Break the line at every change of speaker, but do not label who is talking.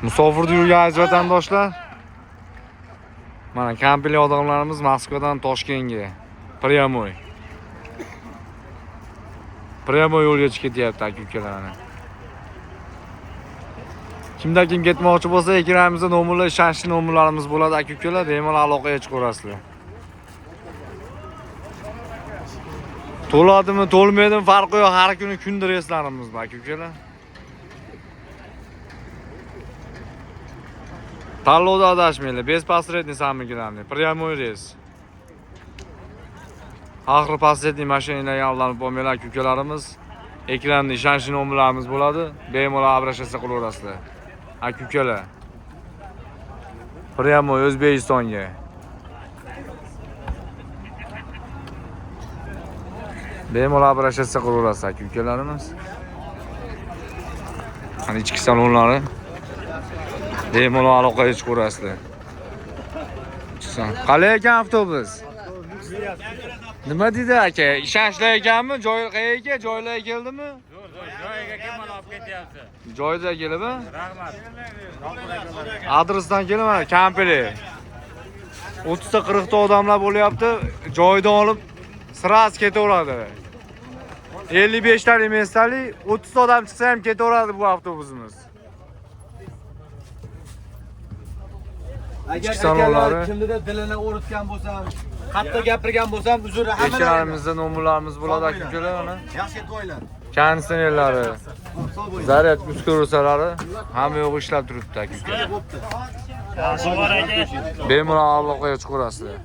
Musofirda yurgan aziz vatandoshlar. Mana kompli odamlarimiz Moskvadan Toshkentga прямой. Прямой yo'lga chiqib ketyapti aka ukalarni. Kimda kim ketmoqchi bo'lsa, ekranimizda nomerlar, ishonchli nomerlarimiz bo'ladi aka ukalar, bemalol aloqaga chiqaverasizlar. To'ladimi, to'lmaydimi farqi yo'q, har kuni kunda reyslarimiz bor aka ukalar. Tanlovda adashmanglar, без посредник самый главный, прямой рейс. Oxiri посредник mashinalarga aldanib qolmanglar aka ukalarimiz. Ekranda ishonchli nomerlarimiz bo'ladi, bemalol обращаться qilaverasizlar. Aka ukalar. Прямой O'zbekistonga. Bemalol обращаться qilaverasiz aka ukalarimiz. Mana ichki salonlari. Bemalol aloqaga chiqaverasizlar. Qalay ekan avtobus? Nima deydi aka? Ishonchli ekanmi? Joyi qayerga? Joylarga keldimi?
Joyiga kim mana olib ketyapti?
Joyida kelibmi?
Rahmat.
Adresdan kelib mana kampili. 30 ta 40 ta odamlar bo'lyapti. Joyidan olib sraz ketaveradi. 55 talik mestalik 30 ta odam chiqsa ham ketaveradi bu avtobusimiz.
Agar
Ichki salonlari.
akalar kimnidir dilini o'ritgan bo'lsam, qattiq gapirgan bo'lsam, uzr hammalarga.
Ekranimizda nomerlarimiz bo'ladi aka ukalar mana.
Yaxshi aytvoylar.
Konditsionerlari,
Sog' bo'ling.
zaryad uskunalari hamma yo'q ishlab turibdi aka ukalar.
Bo'pti.
Bemalol aloqaga chiqaverasizlar.